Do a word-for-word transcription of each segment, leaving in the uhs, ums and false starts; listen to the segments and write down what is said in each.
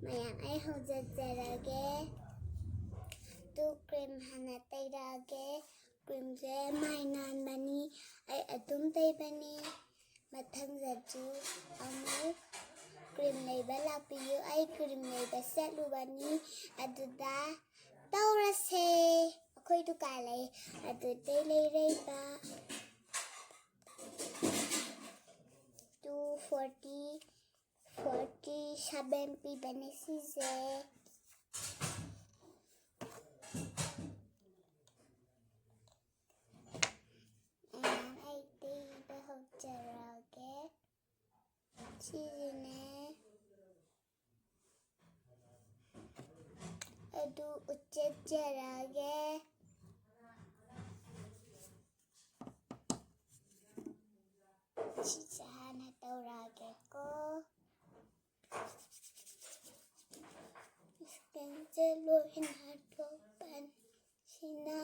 ꯃꯌꯥꯝ, ꯑꯩ ꯍꯧꯖꯔꯛꯆꯔꯒꯦ꯫ Two, cream ꯍꯥꯟꯅ ꯇꯩꯔꯛꯑꯒꯦ꯫ ꯀ꯭ꯔꯤꯝꯁꯦ ꯃꯥꯏ ꯅꯥꯟꯕꯅꯤ, ꯑꯩ ꯑꯗꯨꯝ ꯇꯩꯕꯅꯤ꯫ ꯃꯊꯪꯗꯁꯨ ꯑꯃꯨꯛ ꯀ꯭ꯔꯤꯝ ꯂꯩꯕ ꯂꯥꯛꯄꯤꯌꯨ꯫ ꯑꯩ ꯀ꯭ꯔꯤꯝ ꯂꯩꯕ ꯆꯠꯂꯨꯕꯅꯤ, ꯑꯗꯨꯗ ꯇꯧꯔꯁꯦ꯫ ꯑꯩꯈꯣꯏ ꯗꯨꯀꯥꯟ ꯂꯩ, ꯑꯗꯨꯗꯩ ꯂꯩꯔꯛꯏꯕ꯫ ꯇꯨ ꯐꯣꯔꯇꯤ, ꯐꯣꯔꯇꯤ ꯁꯚꯦꯟ ꯄꯤꯕꯅꯦ ꯁꯤꯁꯦ꯫ ꯃꯌꯥꯝ, ꯑꯩ ꯇꯩꯕ ꯍꯧꯖꯔꯛꯑꯒꯦ꯫ ꯁꯤꯁꯤꯅꯦ꯫ ꯑꯗꯨ ꯎꯠꯆꯖꯔꯒꯦ꯫ ꯁꯤꯁꯦ ꯍꯥꯟꯅ ꯇꯧꯔꯛꯑꯒꯦꯀꯣ꯫ ꯁ꯭ꯀꯤꯟꯁꯦ ꯂꯣꯏꯅ ꯊꯣꯛꯄꯁꯤꯅ꯫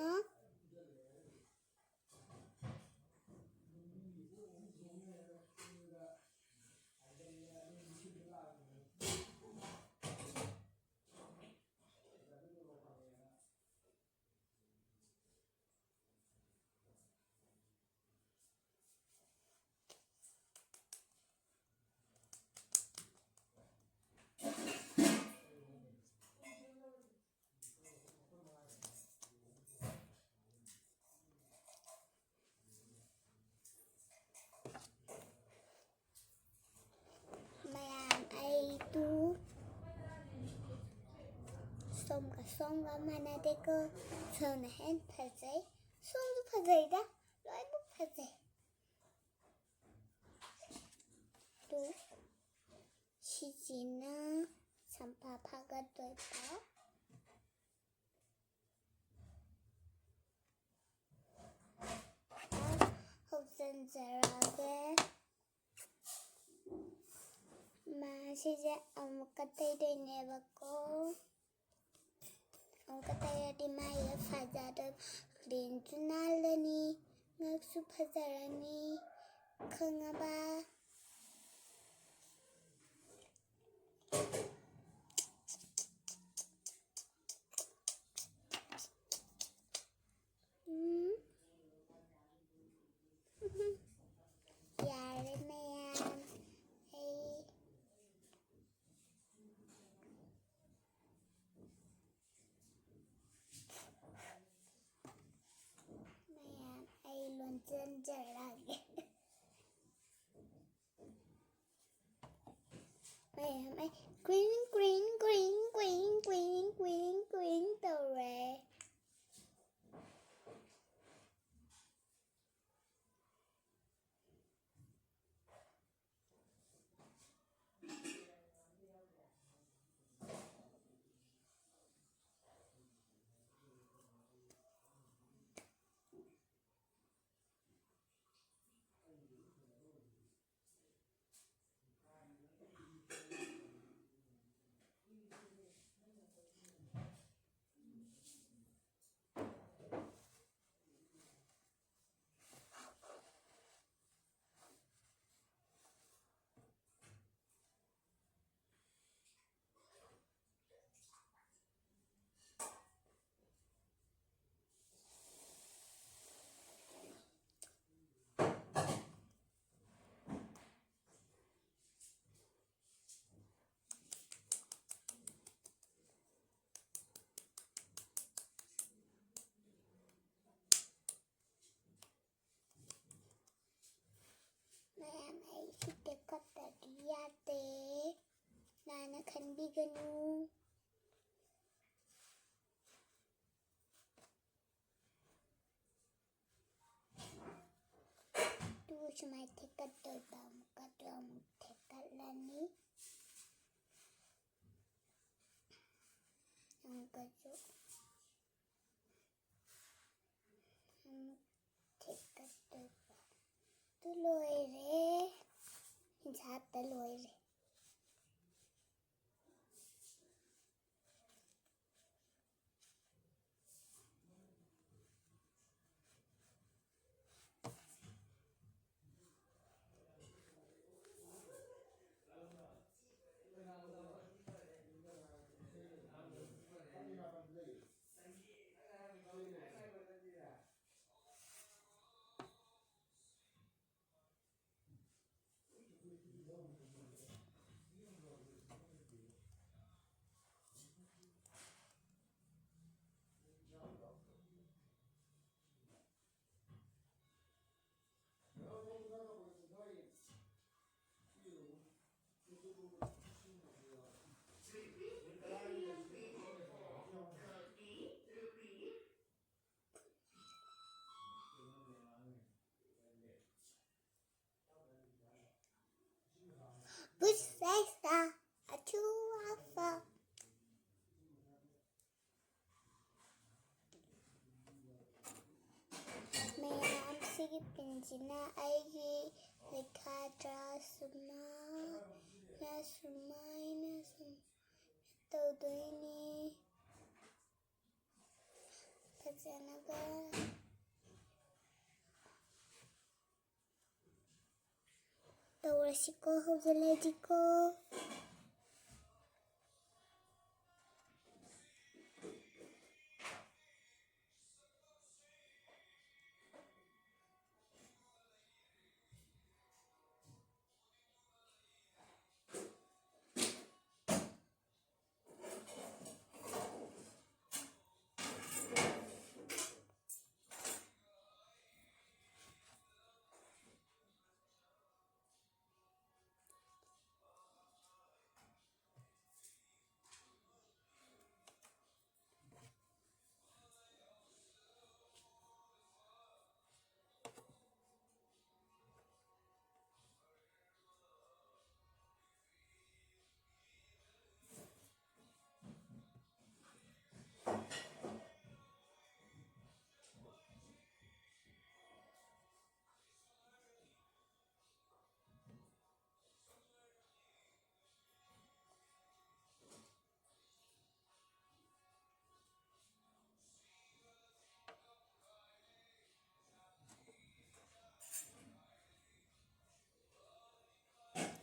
ꯃꯌꯥꯝ, ꯑꯩꯗꯨ ꯁꯣꯝꯒ ꯁꯣꯝꯒ ꯃꯥꯟꯅꯗꯦꯀꯣ꯫ ꯁꯣꯝꯅ ꯍꯦꯟꯅ ꯐꯖꯩ꯫ ꯁꯣꯝꯁꯨ ꯐꯖꯩꯗ, ꯂꯣꯏꯅꯃꯛ ꯐꯖꯩ꯫ ꯑꯗꯨ ꯁꯤꯁꯤꯅ ꯁꯝꯐꯥ ꯐꯥꯒꯠꯇꯣꯏꯕ꯫ ꯍꯧꯖꯤꯟꯖꯔꯛꯑꯒꯦ꯫ ꯃꯥ ꯁꯤꯁꯦ ꯑꯃꯨꯛꯀ ꯇꯩꯗꯣꯏꯅꯦꯕꯀꯣ꯫ ꯑꯃꯨꯛꯀ ꯇꯩꯔꯗꯤ ꯃꯥꯏꯁꯦ ꯐꯖꯗꯣꯏꯕ꯫ ꯂꯦꯟꯁꯨ ꯅꯥꯜꯂꯅꯤ, ꯉꯛꯁꯨ ꯐꯖꯔꯅꯤ꯫ ꯈꯪꯉꯕ? ꯆꯦꯟꯖꯔꯛꯑꯒꯦ꯫ ꯃꯌꯥꯝ ꯑꯩ ꯀ꯭ꯔꯤꯡ ꯀ꯭ꯔꯤꯡ ꯀ꯭ꯔꯤꯡ ꯀ꯭ꯔꯤꯡ ꯀ꯭ꯔꯤꯡ ꯀ꯭ꯔꯤꯡ ꯀ꯭ꯔꯤꯡ ꯇꯧꯔꯦ꯫ ꯃꯌꯥꯝ, ꯑꯩ ꯁꯤ ꯇꯦꯛꯈꯠꯇꯗꯤ ꯌꯥꯗꯦ꯫ ꯂꯥꯟꯅ ꯈꯟꯕꯤꯒꯅꯨ꯫ ꯑꯗꯨꯒ ꯁꯨꯃꯥꯏꯅ ꯊꯦꯛꯀꯠꯇꯣꯏꯕ꯫ ꯑꯃꯨꯛꯀ ꯑꯗꯨ ꯑꯃꯨꯛ ꯊꯦꯛꯀꯠꯂꯅꯤ꯫ ꯑꯃꯨꯛꯀꯁꯨ ꯑꯃꯨꯛ ꯊꯦꯛꯀꯠꯇꯣꯏꯕ꯫ ꯑꯗꯨ ꯂꯣꯏꯔꯦ꯫ ꯍꯤꯟꯖꯥꯞꯇ ꯂꯣꯏꯔꯦ꯫ ꯄꯤꯟꯁꯤꯅ ꯑꯩꯒꯤ ꯂꯩꯈꯥ ꯇꯔꯥ ꯁꯨꯃꯥꯏꯅ, ꯁꯨꯃꯥꯏꯅ ꯁꯨꯝ ꯇꯧꯗꯣꯏꯅꯤ꯫ ꯐꯖꯅꯕ ꯇꯧꯔꯁꯤꯀꯣ, ꯍꯧꯖꯤꯜꯂꯁꯤꯀꯣ꯫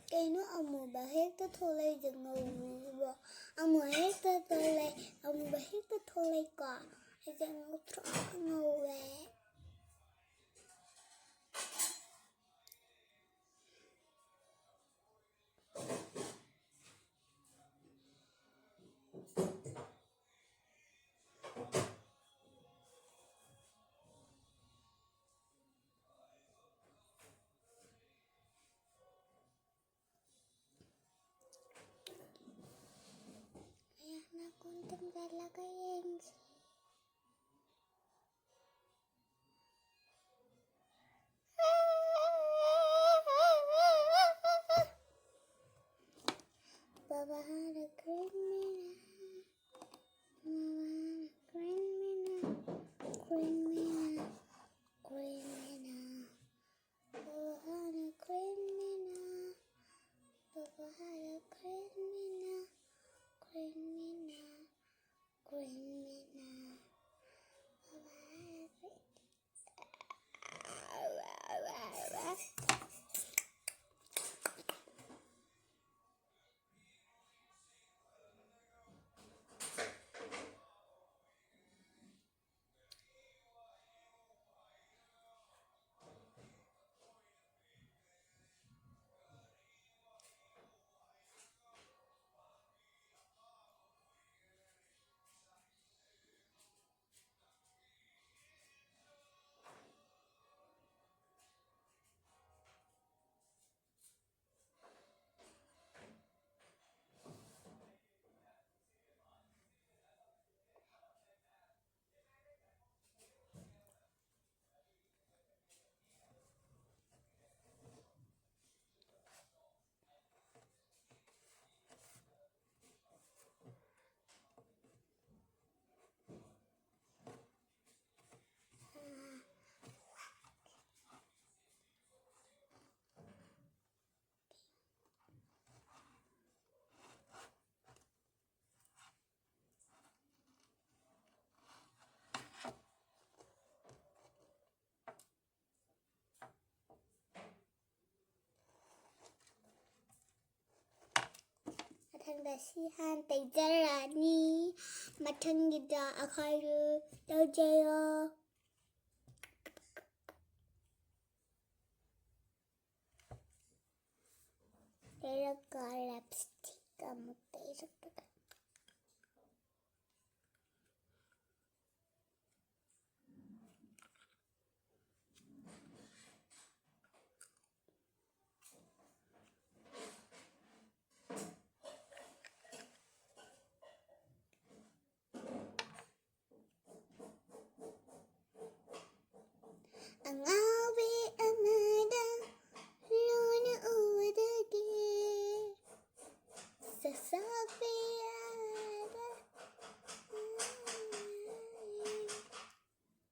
ꯀꯩꯅꯣ ꯑꯃꯨꯕ ꯍꯦꯛꯇ ꯊꯣꯛꯂꯛꯏꯁꯦ ꯉꯧꯔꯤꯁꯤꯕꯣ? ꯑꯃꯨꯕ ꯍꯦꯛꯇ ꯊꯣꯛꯂꯛ-, ꯑꯃꯨꯕ ꯍꯦꯛꯇ ꯊꯣꯛꯂꯛꯏꯀꯣ? ꯑꯩꯁꯦ ꯉꯧꯊ꯭ꯔꯣꯛ ꯉꯧꯋꯦ꯫ ꯃꯌꯥꯝꯅ ꯀꯣꯟ ꯇꯨꯝꯖꯜꯂꯒ ꯌꯦꯡꯁꯤ꯫ ꯕꯕꯥꯅ green ꯃꯦꯅꯥ, ꯃꯃꯥꯅ green ꯃꯦꯅꯥ, green ꯃꯦꯅꯥ, green ꯃꯦꯅꯥ꯫ Green Mina. ꯃꯊꯪꯗ ꯁꯤ ꯍꯥꯟꯅ ꯇꯩꯖꯔꯅꯤ꯫ ꯃꯊꯪꯒꯤꯗ ꯑꯩꯈꯣꯏ ꯇꯧꯖꯩꯌꯣ꯫ ꯇꯩꯔꯒ ꯂꯤꯞꯁꯇꯤꯛ ꯑꯃꯨꯛ ꯇꯩꯔꯛꯄꯗ